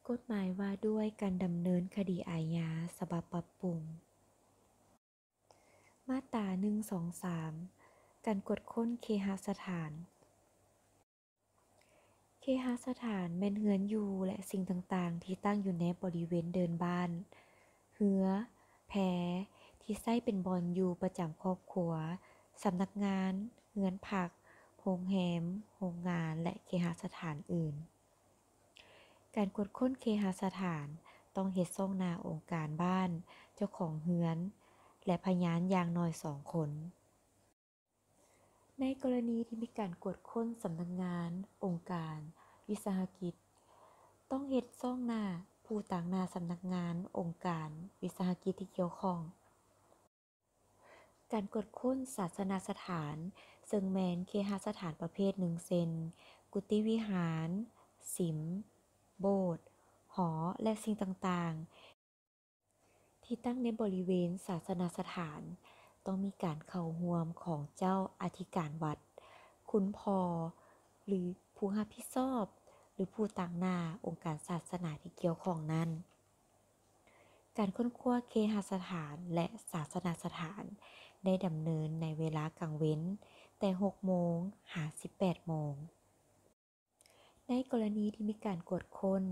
ກົດໝາຍວ່າດ້ວຍການດຳເນີນຄະດີອາຍາ ສະບັບປັບປຸງ. ມາດຕາ ໜຶ່ງ ສອງ ສາມ ການກວດຄົ້ນເຄຫະສະຖານ. ເຄຫະສະຖານແມ່ນເຮືອນຢູ່ ແລະ ສິ່ງຕ່າງໆທີ່ຕັ້ງຢູ່ໃນບໍລິເວນເດີ່ນບ້ານ, ເຮືອ, ແພ ທີ່ໃຊ້ເປັນບ່ອນຢູ່ປະຈຳຄອບຄົວ, ສຳນັກງານ, ເຮືອນພັກ, ໂຮງແຮມ, ໂຮງງານ ແລະ ເຄຫະສະຖານອື່ນ. ການກວດຄົ້ນເຄຫະສະຖານຕ້ອງເຮັດຊອກໜ້າອົງການບ້ານ, ເຈົ້າຂອງເຮືອນ ແລະ ພະຍານຢ່າງໜ້ອຍສອງຄົນ. ໃນກໍລະນີທີ່ມີການກວດຄົ້ນສຳນັກງານ, ອົງການ, ວິສາຫະກິດ, ຕ້ອງເຮັດຊອກໜ້າຜູ້ຕາງໜ້າສຳນັກງານ, ອົງການ, ວິສາຫະກິດທີ່ກ່ຽວຂ້ອງ. ການກວດຄົ້ນສາສະນະສະຖານ, ເຊິ່ງແມ່ນເຄຫະສະຖານປະເພດໜຶ່ງ ເຊັ່ນ ກຸຕິວິຫານ, ສິມ, ໂບດ, ຫໍ ແລະ ສິ່ງຕ່າງໆ ທີ່ຕັ້ງໃນບໍລິເວນສາສະນະສະຖານ, ຕ້ອງມີການເຂົ້າຮ່ວມຂອງເຈົ້າອະທິການວັດ, ຄຸນພໍ່ ຫຼື ຜູ້ຮັບຜິດຊອບ ຫຼື ຜູ້ຕາງໜ້າອົງການສາສະໜາທີ່ກ່ຽວຂ້ອງນັ້ນ. ການຄົ້ນຄວ້າເຄຫະສະຖານ ແລະ ສາສະນະສະຖານ ໄດ້ດຳເນີນໃນເວລາກາງເວັນ ແຕ່ ຫົກໂມງ ຫາ ສິບແປດໂມງ. ໃນກໍລະນີທີ່ມີການກວດຄົ້ນ,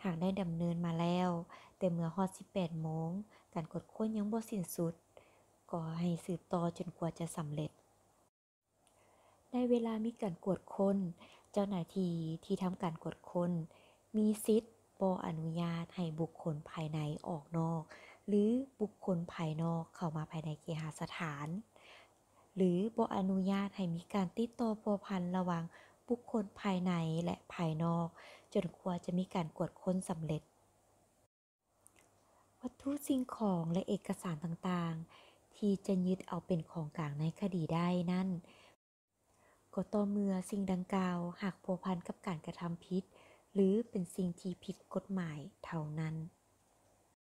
ຫາກໄດ້ດຳເນີນມາແລ້ວ ແຕ່ເມື່ອຮອດ ສິບແປດໂມງ ການກວດຄົ້ນຍັງບໍ່ສິ້ນສຸດ, ກໍໃຫ້ສືບຕໍ່ຈົນກວ່າຈະສຳເລັດ. ໃນເວລາມີການກວດຄົ້ນ, ເຈົ້າໜ້າທີ່ທີ່ທຳການກວດຄົ້ນ ມີສິດບໍ່ອະນຸຍາດໃຫ້ບຸກຄົນພາຍໃນອອກນອກ ຫຼື ບຸກຄົນພາຍນອກເຂົ້າມາພາຍໃນເຄຫະສະຖານ, ຫຼື ບໍ່ອະນຸຍາດໃຫ້ມີການຕິດຕໍ່ພົວພັນລະຫວ່າງບຸກຄົນພາຍໃນ ແລະ ພາຍນອກ ຈົນກວ່າຈະມີການກວດຄົ້ນສຳເລັດ. ວັດຖຸສິ່ງຂອງ ແລະ ເອກະສານຕ່າງໆ ທີ່ຈະຍຶດເອົາເປັນຂອງກາງໃນຄະດີໄດ້ນັ້ນ ກໍຕໍ່ເມື່ອສິ່ງດັ່ງກ່າວຫາກພົວພັນກັບການກະທຳຜິດ ຫຼື ເປັນສິ່ງທີ່ຜິດກົດໝາຍເທົ່ານັ້ນ.